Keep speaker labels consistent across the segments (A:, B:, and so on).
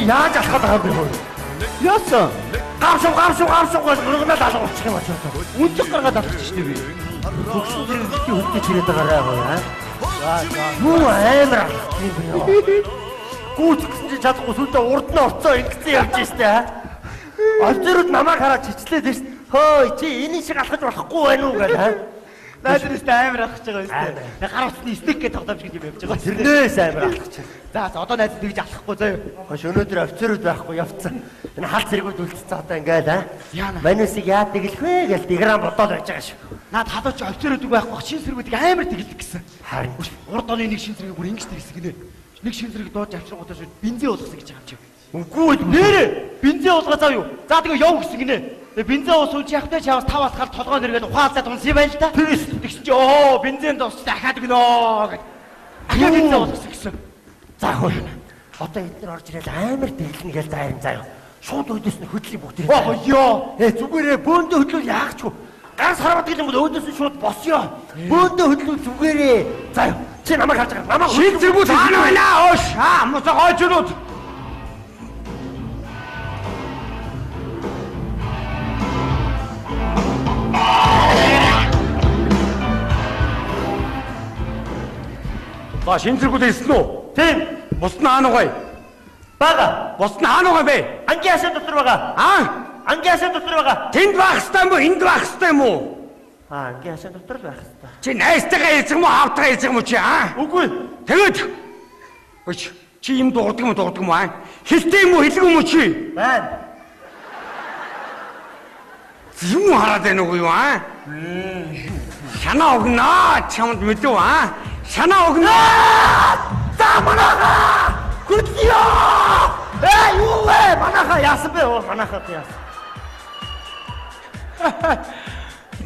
A: яаж алхаад байгаа юм бэ хөө?
B: Яасан?
A: Гамшуу гамшуу гамшуу гэж гургнаад алга болчих юм аа.
B: Үнцэг гаргаад алхаж штэ би.
A: Төгсөн зэрэг бити хөдөлж ирээд байгаарай хөө. Юу амар алхах юм бэ? Гүйцэх гэсэн чи чадахгүй сүлдээ урд нь орцоо ингэсэн явж штэ. Офицерууд намайг хараад чичлээд штэ. Хөөе чи энэ шиг алхаж болохгүй байна уу гэл.
B: Найз нэрээ амар алхаж байгаа юм шүү дээ. Гар утасны стик гэж тоглоомч гэж юм явж байгаа.
A: Тэрнээс амар алхаж байна.
B: За за одоо найз тэгж алхахгүй заяа.
A: Хош өнөөдөр офицерууд байхгүй явцсан. Энэ хал цэргүүд үлдсэн одоо ингээл аа.
B: Яана.
A: Манусыг яад тэглэх вэ гэж дигран бодоод байж байгаа шүү.
B: Наад халууч офицерууд байхгүй шин сэргүүдийг амар тэглэх гэсэн.
A: Харин
B: урд оны нэг шин сэргийг бүр ингэж тэглэсэн гинэ. Нэг шин сэргийг дууж авчиргуудаа шүү бензин уулгасан гэж байгаа юм чи.
A: Үгүй
B: нэрээ бензин уулгаа заа юу. За тэгээ яв гэсэн гинэ. Тэгээ бензин уус үл яхтай чаваас тав алхаад толгой нэргээд ухаалаад унсан юм байна л да. Тэгсэн чи оо бензин дуусч дахиад өгнө гэд. Ахиад бензин уулгасан гэсэн.
A: За хөө. Одоо эднэр орж ирэл амар тэглэнэ гэж заа юм заа. Шууд өөдөөс нь хөдлөе бүгд.
B: Оо ёо.
A: Зүгээрээ бөөндөө хөдлөл яах ч вэ? Гар сарваад гэх юм бол өөдөөс нь шууд босё. Бөөндөө хөдлөл зүгээрээ. За чи намайг харж байгаа. Намайг
C: шин зэргүүд хаана байна? Оош. Аа муса гойжрууд. За шин зэргүүд ирсэн үү?
A: Тийм.
C: Бус нь хаана байгаа?
A: Бага.
C: Бус нь хаана байгаа бэ?
A: Ангийн хашаа дотор байгаа.
C: Аа?
A: Ангийн хашаа дотор байгаа.
C: Тэнд байх ёстой юм уу? Энд байх ёстой юм уу?
A: Аа, ангийн хашаа дотор л байх ёстой.
C: Чи найзтайгаа ярьж юм уу? Аавтайгаа ярьж юм уу чи аа?
A: Үгүй.
C: Тэгээд. Өч чи юм дурдаг юм уу, дурдаг юм уу аа? Хэлтэй юм уу, хэлэг юм уу чи?
A: Байна.
C: Юм хараад байна уу юу аа? Шанаа өгнө. Чамд мэдв аа? Шанаа өгнө.
A: За манайхаа хөдлөё. Юу вэ? Манайхаа яасан бэ? Манайхаа яасан?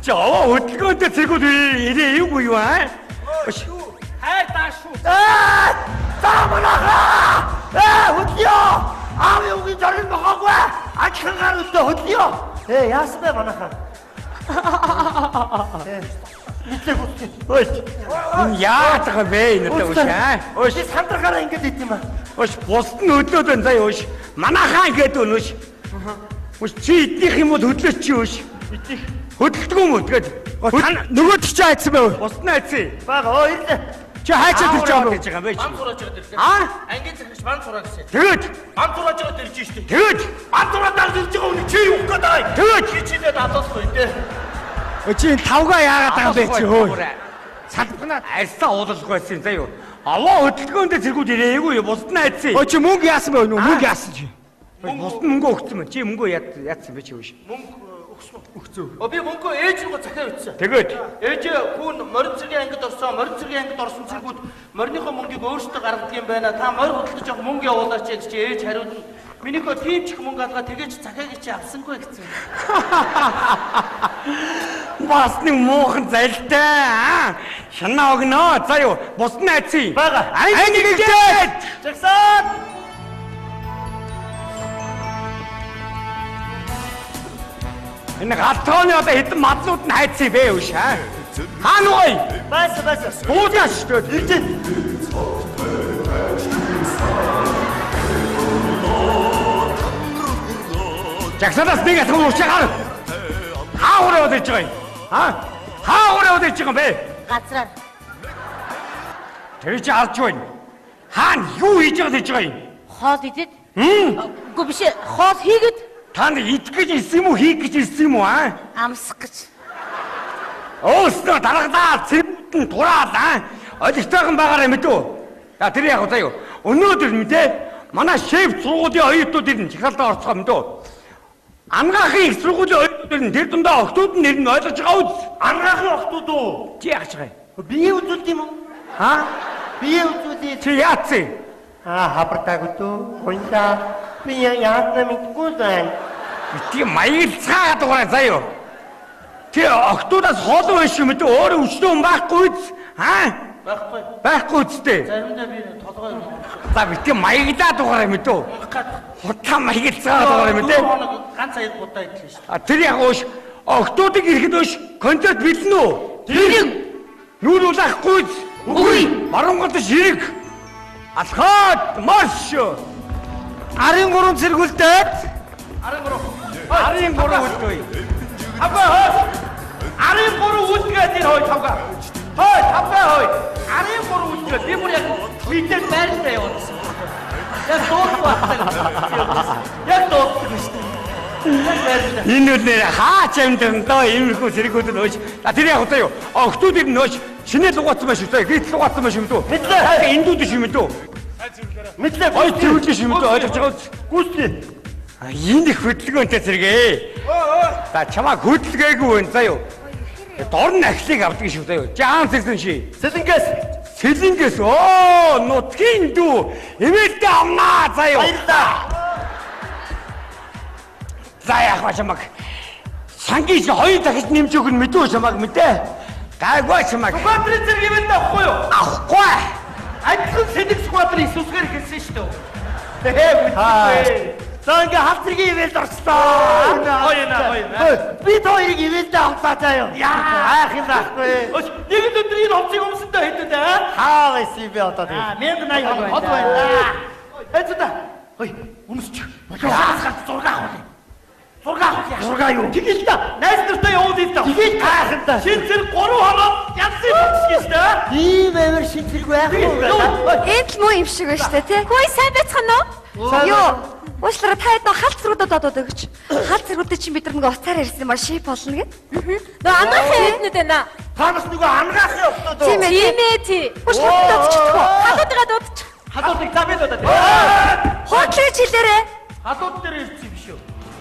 C: Чи аваа хөдөлгөөнтэй цэргүүд ирээ юугүй юу аа?
D: Хайр дааш шүү.
A: За манайхаа! Хөдлөё. Аав юугийн жорын бохоогүй. Ажихангаар өдөө хөдлөё. Яасан бэ манайхаа? Мэдлэг үсгэн.
C: Өөш. Энэ яагаад байгаа бэ энэ одоо өөш аа?
A: Өөш сандрахаараа ингэж ит юм аа.
C: Өөш бусд нь хөдлөөд байна заяа өөш. Манайхаа ингэж байна өөш. Өөш чи эднийх юм бол хөдлөөч чи өөш.
B: Эднийх
C: хөдөлдөг юм уу тэгээд
B: нөгөөд чи айцсан байв.
C: Бусд нь айцсан.
A: Бага оо ирлээ.
B: Чи хайчаад ирж байгаа юм
C: гэж байгаа юм бэ чи?
D: Бан зурааж байгаа ирлээ.
C: Аа?
D: Ангийн захирагч бан зураа гэсэн.
C: Тэгээд
D: бан зурааж байгаа ирж штэ.
C: Тэгээд
D: бан зураа дарж ирж байгаа үний чи юу гээд байгаа юм?
C: Тэгээд
D: чи чилээд алуулахгүй дээ.
B: Чи энэ тавгаа яагаад байгаа юм бэ чи хөө?
C: Салбахнаа арьсаа уулахгүй байсан юм заяа юу? Аваа хөдөлгөөнтэй цэргүүд ирээгүй юу? Бусд нь айцсан.
B: Өө чи мөнгө яасан бэ? Мөнгө яасан чи?
C: Бусд нь мөнгө өгсөн мэн. Чи мөнгө яатсан бэ чи юу?
D: Мөнгө өгсөн үү?
B: Өгцөө.
D: Би мөнгөө ээж рүүгээ захиа бичсэн.
C: Тэгээд
D: ээж хүн морин цэргийн ангид орсон, морин цэргийн ангид орсон цэргүүд мориныхоо мөнгийг өөрсдөө гаргадаг юм байна. Та морь худалдаж авах мөнгө явуулаач гэж чи ээж хариулна. Минийхөө тийм ч их мөнгө алгаа тэгэж захиаг чи авсангүй гэсэн.
C: Бас нэг муухан залтай. Шанаа өгнө. За юу, бус нь айцсан.
A: Бага.
C: Анги нэгдээд.
A: Жагсаад.
C: Энэ галтгооны одоо хэдэн мадлууд нь хайцсан бэ үш аа? Хаана уу?
A: Байсан байсан.
C: Буудаас шүү дээ.
A: Ирж байна.
C: Жагсаалаас нэг алхам уршаа гар. Хаа ураад иж байгаа юм? Аа? Хаа ураад иж байгаа юм бэ?
E: Газраар.
C: Тэр чи алж байна. Хаана юу хийж байгаа гэж байгаа юм?
E: Хоол идэд? Үгүй биш. Хоол хийгэд.
C: Та нар идэх гэж ирсэн юм уу, хийх гэж ирсэн юм уу аа?
E: Амсах гэж.
C: Өөснөө даргалаа, цэргүүд нь тураал аа. Олигтойхон байгаарай мэдүү. За тэр яг заяа. Өнөөдөр мэдээ манай шеф сургуулийн оюутнууд ирнэ. Жагсаалтаа орцгоо мэдүү. Ангаахын их сургуулийн оюутнууд ирнэ. Тэр дундаа охтууд нь ирнэ ойлгож байгаа үз.
A: Ангаахын охтууд уу?
C: Чи яах гэж байгаа юм?
A: Бие үзүүлд юм уу?
C: Аа?
A: Бие үзүүлээ.
C: Чи яатсан?
A: Аа, хабартаагүй дөө. Гунда. Би яатна мэдгүй байна.
C: Бити маягилцгаа дугаараа заяа. Чи охтуудаас хоолой байх юм мэдээ өөрөө өчнөө юм байхгүй үз. Аа?
D: Байхгүй.
C: Байхгүй үстэй.
D: Заримдаа би толгой юм.
C: За бити маяглаа дугаараа мэдөө. Хутаа маягилцгаа дугаараа мэдээ.
D: Ганц аяг будаа идлээ шүү.
C: А тэр яг ууш охтуудыг ирэхэд ууш концерт бэлнэ үү?
E: Бэлэн.
C: Нүүр улаахгүй үз.
E: Үгүй.
C: Баруун гадаш хэрэг. Алхаад марш. 13 цэргүүлдээд
D: 13.
C: 13 үлдээ.
D: Тавга хой. 13 үлдгээд энэ хой тавга. Хой тавга хой. 13 үлдгээд би бүр яг мэдээ байрлаа явуулсан. Яг дуухгүй байна. Яг дуухгүй шүү дээ. Яг байрлаа.
C: Энэ үл нэр хаач амьдран доо иймэрхүү цэргүүд нөөж. А тэр яг одоо юу? Октод ир нөөж шинэ лугаацсан байх шүү дээ. Гít лугаацсан байх юм дүү.
A: Мэдлээ.
C: Эндүүд биш юм дүү.
A: Мэдлээ.
C: Ой цэвэрлэж юм дүү ойлгож байгаа үз.
A: Гүйцэтгэе.
C: Энэ их хөдөлгөөнтэй цэргээ. За чамаа хөдөлгээгүй байна заа юу. Дорн ахлыг авдаг шүү заа юу. Жаан цэгсэн ши.
A: Сэлэнгээс.
C: Сэлэнгээс оо нутгийн дүү. Эмээлдээ авнаа заа юу.
A: Баярлаа.
C: За яах вэ чамаг? Сангийн чи хоёр дахиж нэмж өгөх нь мэдүү чамаг мэдээ. Гайгүй чамаг.
D: Сквадрын зэрэг юм даа авахгүй юу?
C: Авахгүй.
D: Адилхан сэлэг сквадрын Иесусгээр хэлсэн шүү дээ. Ээ мэдгүй.
A: За ингээ халт зэргийн ивэлд орчлоо.
D: Гоё наа гоё наа.
A: Би та хоёрыг ивэлдээ авлаа заа юу. Яах юм байхгүй.
D: Өч нэг л өдөр энэ хувцыг өмсөндөө хэдүүд аа.
A: Хаа байсан юм бэ одоо тэгээ.
B: Аа 1080
D: Хол байна. Эцээ та. Ой өмсч. Болоос гарч зураг авах. Зураг авах яах.
A: Зураг юу?
D: Тэгэл та. Найз нартай явуул л та.
A: Тэгэл гайх юм да.
D: Шин зэрэг 3 хоног янзын болчих шүү дээ.
A: Ийм амар шин зэрэг байхгүй.
F: Энд л муу юм шиг байна шүү дээ, тий? Хөөе сайн байцгаана уу? Йоо. Уучлаарай та хэд халт зэргүүдэд одод өгч. Халт зэргүүдэд чинь бид нар нөгөө уцаар ярьсан юм а шип болно гэд.
E: Нөө анаахын хэднүүд байна.
A: Та бас нөгөө ангаахын октод уу?
F: Тийм ээ.
E: Тийм ээ тий.
F: Уучлаарай дуудчихдаг уу?
E: Халуудыгаа дуудчих.
D: Халуудыг за би дуудаад.
F: Хуудлын хэлээрээ.
D: Халууд дээр ирсэн юм биш үү?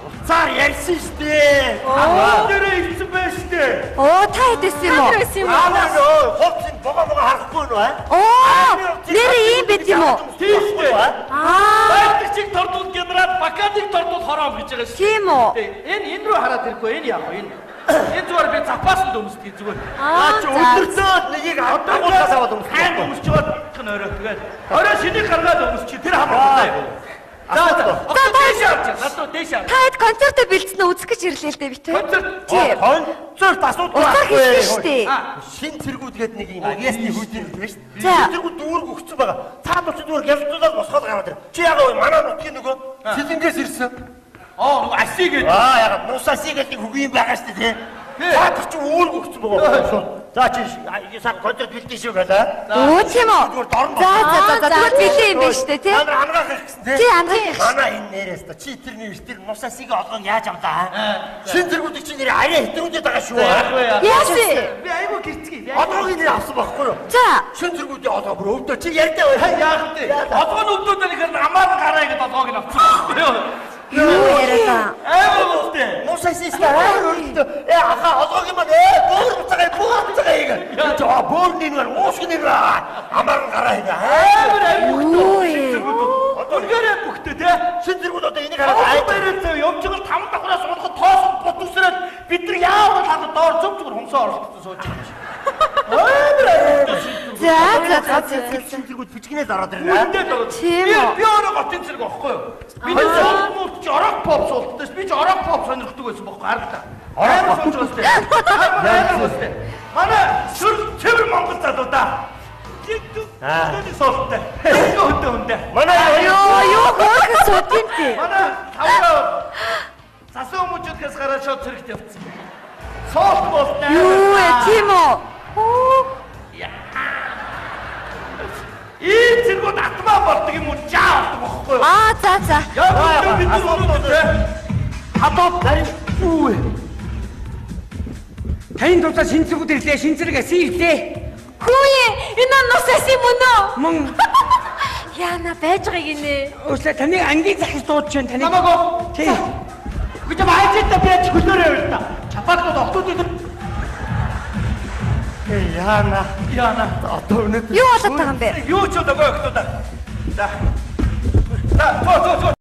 A: Уцаар ярьсан шүү дээ.
D: Халууд дээр ирсэн байх шүү дээ.
F: Оо та хэд байсан юм уу?
E: Та байсан юм уу?
A: Аа нөө хувцсыг богоо богоо харахгүй нөө.
F: Оо нэрээ ийм байт юм уу?
D: Тийм шүү дээ.
F: Аа
D: Байлдагчийг тордвол генерал, Бакадыг тордвол хороом гэж байгаа шүү.
F: тийм үү?
D: дээ. Энэ энэ рүү хараад ирэхгүй энэ яах вэ? Энэ энэ зүгээр би запаасанд өмсдөг зүгээр.
F: Аа
A: Чи өдөртөө нэгийг агуулгаас аваад өмсөх.
D: Хайн өмсч яваад нь орой тэгээд орой шинийг гаргаад өмсч тэр хамаагүй. За за. Одоо дээш авч. Над руу дээш авч.
F: Та хэд концертоо бэлдсэн үү үзэх гэж ирлээ л дээ би тий.
D: Концерт.
F: Тийм.
A: Концерт асуудал
F: Уцаар хэлсэн шүү дээ.
A: Шин цэргүүд гээд нэг юм ясны хүйдэр байдаг шүү дээ.
F: За.
A: Шин цэргүүд дүүрэг өгцөн байгаа. Цаад очиж зүгээр гялцуулаад босгоод гараад ир. Чи яага вэ? Манай нутгийн нөгөө Сэлэнгээс ирсэн.
D: Аа нөгөө аси гэдэг.
A: Аа яага Мусаси гэдэг нэг хөгийн юм байгаа шүү дээ тий. Цаад чи үүрэг өгцөн байгаа. За чи сар концерт бэлдэн шүү гэлээ.
F: Өө тийм үү?
A: Зүгээр дорн
F: За за за за тэгвэл бэлээ юм байна шүү дээ тий.
A: Та нар ангаах их гэсэн тий.
F: Тий ангаах их.
A: Манай энэ нэрээс та чи тэр нэр тэр Мусасигийн олгон яаж авлаа? Шин цэргүүдийг чи нэр арай хэтрүүлээд байгаа шүү.
D: Яах вэ?
F: Яасан?
D: Би айгүй гэрцгий.
A: Олгогийн нэр авсан байхгүй юу?
F: За
A: Шин цэргүүдийн олгоо бүр өвдөө чи ярьдаа бай.
D: Яах вэ? Олгоо өвдөөд нэг амаар гараа ингэж олгоог нь авсан байхгүй юу?
F: юу яриад аа?
D: Айгүй муутай.
A: Мусасис та амар өрөлдөө. Э аха олгоогийн маань э бөөр буцаага бөөр буцаага яг. Чи бөөрний нэр уусгын нэр амаар гараа хийгээ.
D: Амар амин
F: Юу
D: бүхтээ.
F: ээ?
D: Үнэхээр бүхтээ те.
A: Шин цэргүүд одоо энийг хараад
D: Аа
A: ай
D: бариад зав явж байгаа л таван давхраас унахад тоосон бут үсрээд бид нар яавал хадад доор зүг зүгээр хумсаа оролцсон сууж байгаа юм шиг. Амар амин.
F: За за за за за.
A: Шин цэргүүд бичгнээс ороод ирнэ.
D: Үндэ доо.
F: Тийм
D: Би
F: үү?
D: би өөрөө готын зэрэг байхгүй юу? Миний суулт муулт чи орок поп суулттай ш. Би чи орок поп сонирхдаг байсан байхгүй харагдаа. Орок поп сууж байгаа сте. Амар амар сте. Манай сүр цэвэр монгол залуу да. Тэний суулттай. Хөдөө хөндөө.
A: Манай
F: Йоо юу хөөрхөн сууд юм тий.
D: Манай тавгаа засан хүмүүжүүлэхээс гараад шууд цэрэгт явцсан. Суулт муулттай.
F: Юу ээ тийм үү? Оо
D: Ийм цэргүүд атмаа болдог юм уу? Жаа болдог байхгүй юу?
F: Аа за за.
D: Яг өнөө бид нар өнөөдөр те.
A: Халууд нарийн үү.
C: Таны тусаа шин цэргүүд ирлээ, шин цэрэг аси ирлээ.
E: Хөөе энэ нус аси мөн үү?
C: Мөн
E: Яна байж байгаа гинэ.
C: уучлаа таны ангийн захиж дуудаж байна таны.
D: Намайг уу?
C: Тий.
B: Гэж ажидаа би ч хөлөөрөө явал та. Чапаатууд октод өдөр
A: Э яана.
D: Яна.
A: Одоо өнөөдөр
F: Юу болоод байгаа юм бэ?
D: Юу ч удаагүй октод. За. За, цоо цоо цоо.